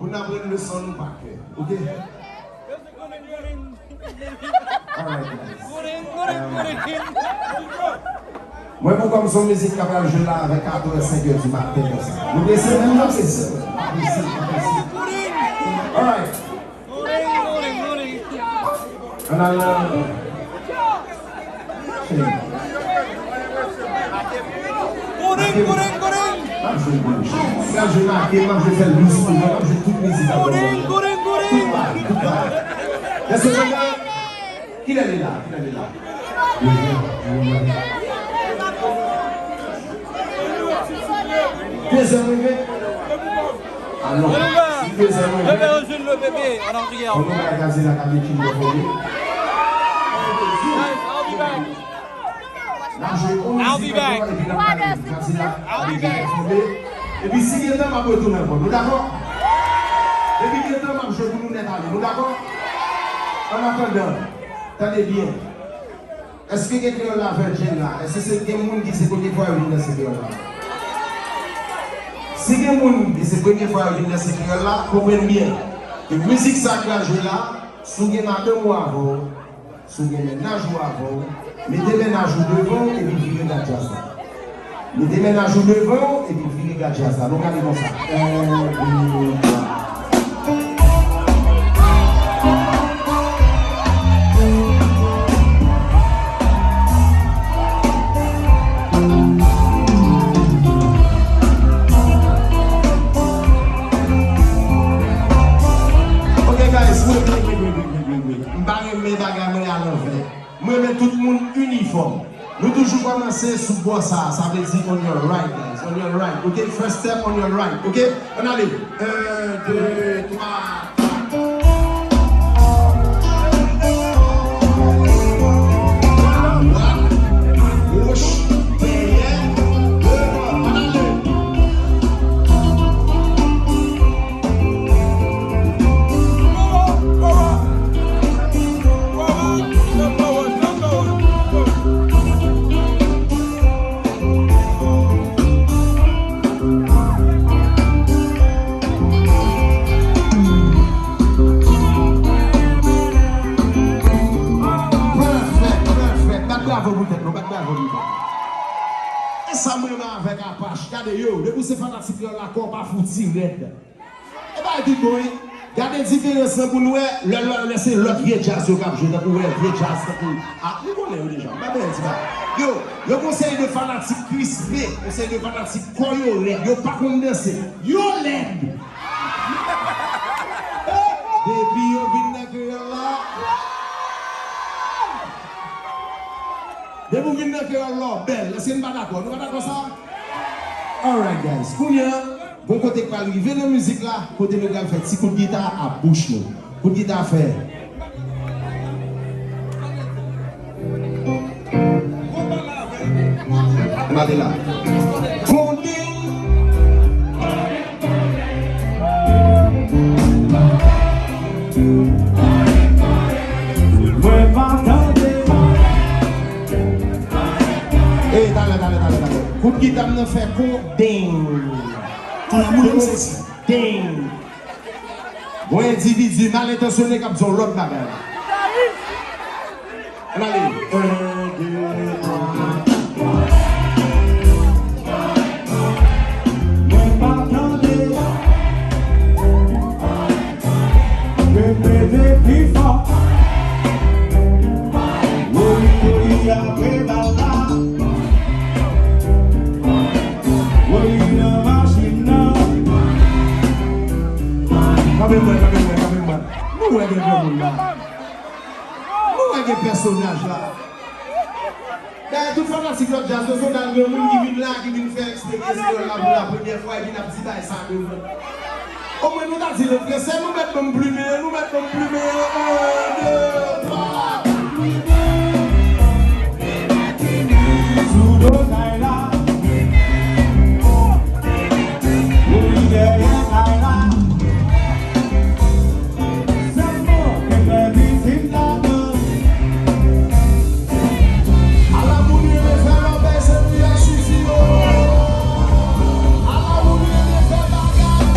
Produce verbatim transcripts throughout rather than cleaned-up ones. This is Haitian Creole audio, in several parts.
Pou n aprann leson nou pa kè, oke? Alright, guys. Mwen, pou kòm se yon mizik k ap pral jwe la avè katòz, senk è di maten konsa. Nou prese menm, nou prese. Pa prese, pa prese. Alright. Ann al nan. Koring, koring, koring! M ap jwe l pou nou. M ap jwe make, m ap jwe fè l dous pou nou, m ap jwe tout mizik avè nou. Koring, koring, koring! Tout bagay, tout bagay. Lè sepandan, kilè li la? Kilè li la? Dezè rive? Alò, si dezè rive, ann al jwenn le bebe an aryè. Konnen bagay Gazela k ap ekri lè foli. Guys, I'll be back. N ap jwe yon mizik ankò, epi n ap gade Gazela k ap ekri lè foli. Epi si gen tan, m ap retounen ankò. Nou dakò? Depi gen tan, m ap jwe pou nou nèt ale. Nou dakò? Annatandan, tande byen. Èske gen kreyòl la, Virgin la? Èske se gen moun ki se premye fwa yo vin danse kreyòl la? Si gen moun ki se premye fwa yo vin danse kreyòl la, konprann byen ke mizik sa k pral jwe la, si w gen madanm ou avè w, si w gen mennaj ou avè w, mete mennaj ou devan w epi vire gad djaz la. Mete mennaj ou devan w epi vire gad djaz la. Nou gade konsa. En, de, twa. Ok, guys, wait, wait, wait. M pa renmen bagay mwen alanvè. Mwen renmen tout moun inifòm. Nou toujou kòmanse sou bò sa a. Sa vle di on your right, guys. On your right. Ok? First step on your right. Ok? Ann ale. En, de, twa, kat. Dwat, agoch, dèyè, devan. Ann ale. Perfect, perfect. Bat bravo pou tèt nou, bat bravo pou tèt nou. E sa m renmen avèk Apache, gade yo, depi w se fanatik kreyòl la, kò w pa fouti rèd. E bagay tout bon, wi. Gade diferans lan pou n wè, lè, lè, lè se lòt vye djaz yo k ap jwe, tankou w wè vye djaz, tankou, a, nou konnen yo deja, m pa bezwen di bagay. Yo, yo gon seri de fanatik krispe, yon seri de fanatik kò yo rèd, yo pa konn danse. Yo lèd! Depi yo vin nan kreyòl la, depi w vin nan kreyòl la, w bèl. Èske n pa dakò? Nou pa dakò sa? Alright, guys. Kounye a, gon kote k pral rive nan mizik la, kote nou pral fè ti kout gita a bouch nou. Kout gita fè. Ann ale la. Konding. Mwen pa tande. Ey, talè, talè, talè, talè. Kout gita m nan fè konding. Konding. Gon endividi malentansyone k ap di yon lòt bagay. Ann ale. En, de, twa. Mwen pa tande. Repete pi fò. Woyi, woyi, apre bal la. Woyi nan machin nan. Kanpe mwen, kanpe mwen, kanpe mwen. Nou wè gen granmoun la. Nou wè gen pèsonaj la. Dayè, tout fanatik lòt djaz yo, se yon dal granmoun ki vin la, ki vin fè eksperyans kreyòl la pou la premyè fwa, epi n ap di bagay sa devan. Omwen nou ta di l an fransè, nou mèt ban m plimen an, nou mèt ban m plimen an, en, de, twa. Sou do kay la. Woyi dèyè kay la. Sèlman, te fè vizit ladan. Ala moun yo te fè lòbèy, se pou y al swiv yo. Ala moun yo te fè bagay.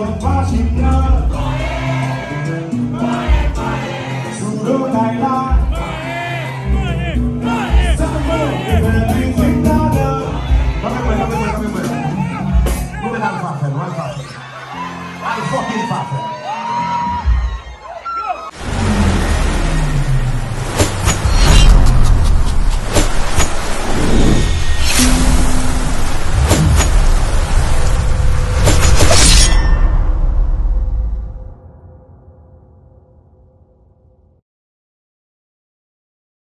Machin nan sou do kay la. Sa mwen fè mizik ladan. Kanpe mwen, kanpe mwen, kanpe mwen. Nou mèt al pa fè, nou al pa fè. Al fucking pa fè.